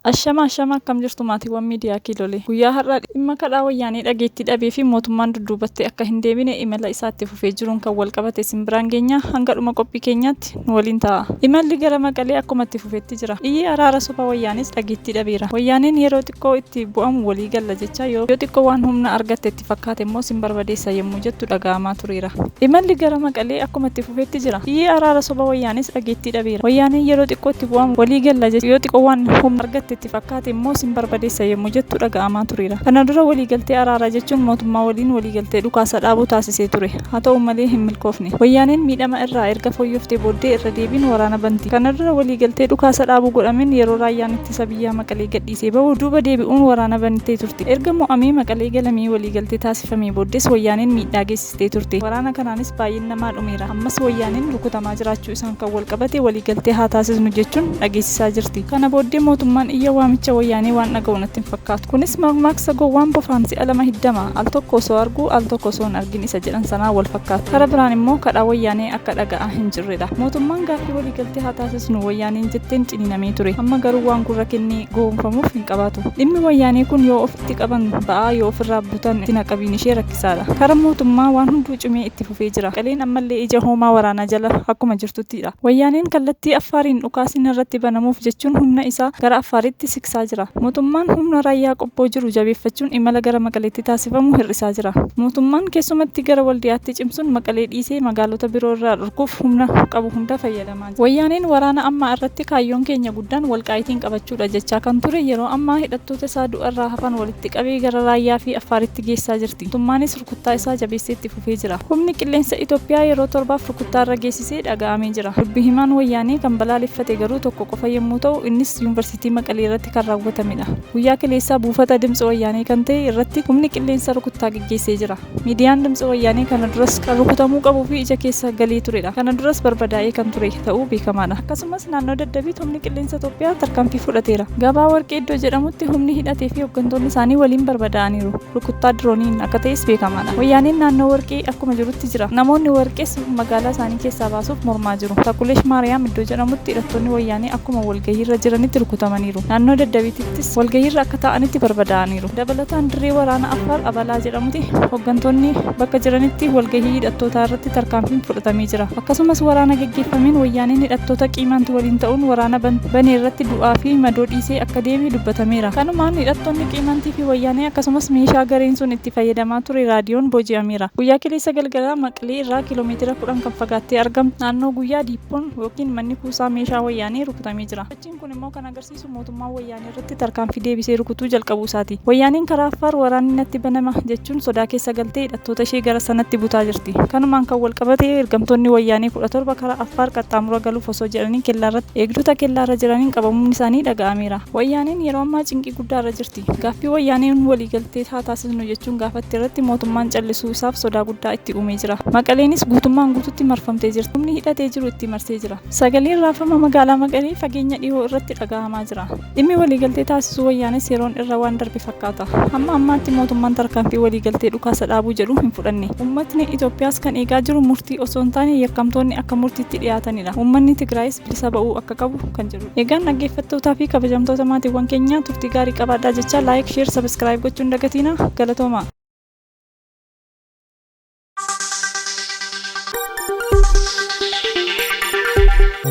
Ashama ashama akkam jirtu maatiiwwan miidiyaa Kiilolee. Guyyaa har'aa dhimma kadhaa wayyaanee dhageettii dhabee fi mootummaan dudduubatti akka hin deebine imala isaa itti fufee jiruun kan wal qabate isin biraan geenya hanga dhuma qophii keenyaatti nu waliin ta'a. Imalli gara Maqalee akkuma itti fufetti jira. Iyyi araara soba wayyaanees dhageettii dhabeera. Wayyaaneen yeroo xiqqoo itti bu'amu walii galla jechaa yoo xiqqoo waan humna argatte itti fakkaate immoo sin barbadeessa yommuu jettu dhaga'amaa tureera. Imalli gara Maqalee akkuma itti fufetti jira. Iyyi araara soba wayyaanees dhageettii dhabeera. Wayyaaneen yeroo xiqqoo itti bu'amu walii galla jechaa yoo xiqqoo waan humna argatte itti fakkaate immoo sin barbadeessa yommuu jettu dhaga'amaa tureera. Kana dura waliigaltee araaraa jechuun mootummaa waliin waliigaltee dhukaasa dhaabuu taasisee ture. Haa ta'u malee hin milkoofne. Wayyaaneen miidhama irraa erga fooyyoftee booddee irra deebiin waraana banti. Kana dura waliigaltee dhukaasa dhaabuu godhameen yeroo raayyaan ittisa biyyaa Maqalee gadhiisee bahu duuba deebi'uun waraana bantee turte. Erga mo'amee Maqalee galamee waliigaltee taasifamee booddees Wayyaaneen miidhaa geessistee turte. Waraana kanaanis baay'een namaa dhumeera. Ammas Wayyaaneen rukutamaa jiraachuu isaan kan walqabate waliigaltee haa taasisnu jechuun dhageessisaa jirti. Kana booddee mootummaan iyya waamicha Wayyaanee waan dhaga'u natti hin fakkaatu. Kunis mammaaksa gowwaan bofaan si'a lama hiddama, al tokko osoo arguu al tokko osoo hin argin isa jedhan sanaan wal fakkaata. Kara biraan immoo kadhaa Wayyaanee akka dhaga'aa hin jirredha. Mootummaan gaaffii waliigaltee haa taasisnu Wayyaaneen jetteen ciniinamee ture. Amma garuu waan gurra kennee gowwoomfamuuf hin qabaatu. Dhimmi Wayyaanee kun yoo ofitti qaban ba'aa yoo ofirraa butan itti naqabiin ishee rakkisaadha. Kara mootummaa waan hunduu cimee itti fufee jira. Maqaleen ammallee ija hoomaa waraanaa jala akkuma jirtuttidha. Wayyaaneen kallattii Affaariin dhukaasni narratti banamuuf jechuun humna isaa gara Affaaritti siksaa jira. Mootummaan humna raayyaa Qobboo jiru jabeeffachuun imala gara Maqaleetti taasifamu hir'isaa jira. Mootummaan keessumatti gara Waldiyaatti cimsuun Maqalee dhiisee magaalota biroo irraa dhorkuuf humna qabu hunda fayyadamaa jira. Wayyaaneen waraana ammaa irratti kaayyoon keenya guddaan Walqaayitiin qabachuudha jechaa kan ture yeroo ammaa hidhattoota isaa du'arraa hafan walitti qabee gara Raayyaa fi Affaaritti geessaa jirti. Mootummaanis rukuttaa isaa jabeessee itti fufee jira. Humni qilleensa Itoophiyaa yeroo torbaaf rukuttaa irra geessisee dhaga'amee jira. Dubbi himaan Wayyaanee kan balaaleffate garuu tokko qofa yommuu ta'u innis Yuunvarsiitii Maqalee irratti kan raawwatamedha. Guyyaa kaleessaa buufata Dimtsi Wayyaanee kan ta'e irratti humni qilleensa rukuttaa geggeessee jira. Miidiyaan Dimtsi Wayyaanee kana duras kan rukutamuu qabuu fi ija keessa galee turedha. Kana duras barbadaa'ee kan ture ta'uu beekamaadha. Akkasumas naannoo Daddabiit humni qilleensa Itoophiyaa tarkaanfii fudhateera. Gabaa Warqee iddoo jedhamutti humni hidhatee fi hoggantoonni isaanii waliin barbadaa'aniiru. Rukuttaa dirooniin akka ta'es beekamaadha. Wayyaaneen naannoo Warqee akkuma jirutti jira. Namoonni Warqees magaalaa isaanii keessaa baasuuf mormaa jiru. Takulesh Maariyaam iddoo jedhamutti hidhattoonni Wayyaanee akkuma walgahiirra jiranitti rukutamaniiru. Naannoo Daddabiitittis walgahiirra akka taa'anitti barbadaa'aniiru. Dabalataan dirree waraana Affaar Abalaa jedhamutti hoggantoonni bakka jiranitti walgahii hidhattootaa irratti tarkaanfiin fudhatamee jira. Akkasumas waraana geggeeffameen Wayyaaneen hidhattoota Qiimaant waliin ta'uun waraana bane irratti du'aa fi madoo dhiisee akka deeme dubbatameera. Kanumaan hidhattoonni Qiimaantii fi Wayyaanee akkasumas meeshaa gareen sun itti fayyadamaa ture raadiyoon booji'ameera. Guyyaa kaleessa galgalaa Maqalee irraa kiiloomeetira 10 kan fagaattee argamtu naannoo Guyyaa Diippoon ykn manni kuusaa meeshaa Wayyaanee rukutamee jira. Sochiin kun immoo kan agarsiisu mootummaan Wayyaanee irratti tarkaanfii deebisee rukutuu jalqabuu isaati. Wayyaaneen karaa Affaar waraanni natti banama jechuun sodaa keessa galtee hidhattoota ishee gara sanatti butaa jirti. Kanumaan kan wal qabate ergamtoonni Wayyaanee 17 karaa Affaar qaxxaamura galuuf osoo jedhanii kellaarratti eegdota kellaarra jiraniin qabamuun isaanii dhaga'ameera. Wayyaaneen yeroo ammaa cinqii guddaarra jirti. Gaaffii Wayyaaneen waliigaltee haa taasisnu jechuun gaafatte irratti mootummaan callisuu isaaf sodaa guddaa itti uumee jira. Maqaleenis guutummaan guututti marfamtee jirti. Humni hidhatee jiru itti marsee jira. Sagaleen raafama magaalaa Maqalee fageenya dhihoo irratti dhaga'amaa jira. Dhimmi waliigaltee taasisuu Wayyaanees yeroon irra waan darbe fakkaata. Hamma ammaatti mootummaan tarkaanfii waliigaltee dhukaasa dhaabuu jedhu hin fudhanne. Uummatni Itoophiyaas kan eegaa jiru murtii osoo hin taane yakkamtoonni akka murtiitti dhiyaatanidha. Uummanni Tigraayis bilisa ba'uu akka qabu kan jedhudha. Egaan dhaggeeffattootaa fi kabajamtoota maatiiwwan keenyaa turtii gaarii qabaadhaa jechaa like, share, subscribe gochuu hin dagatiinaa. Galatoomaa.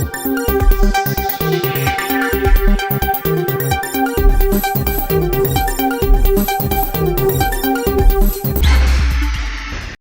Thank you.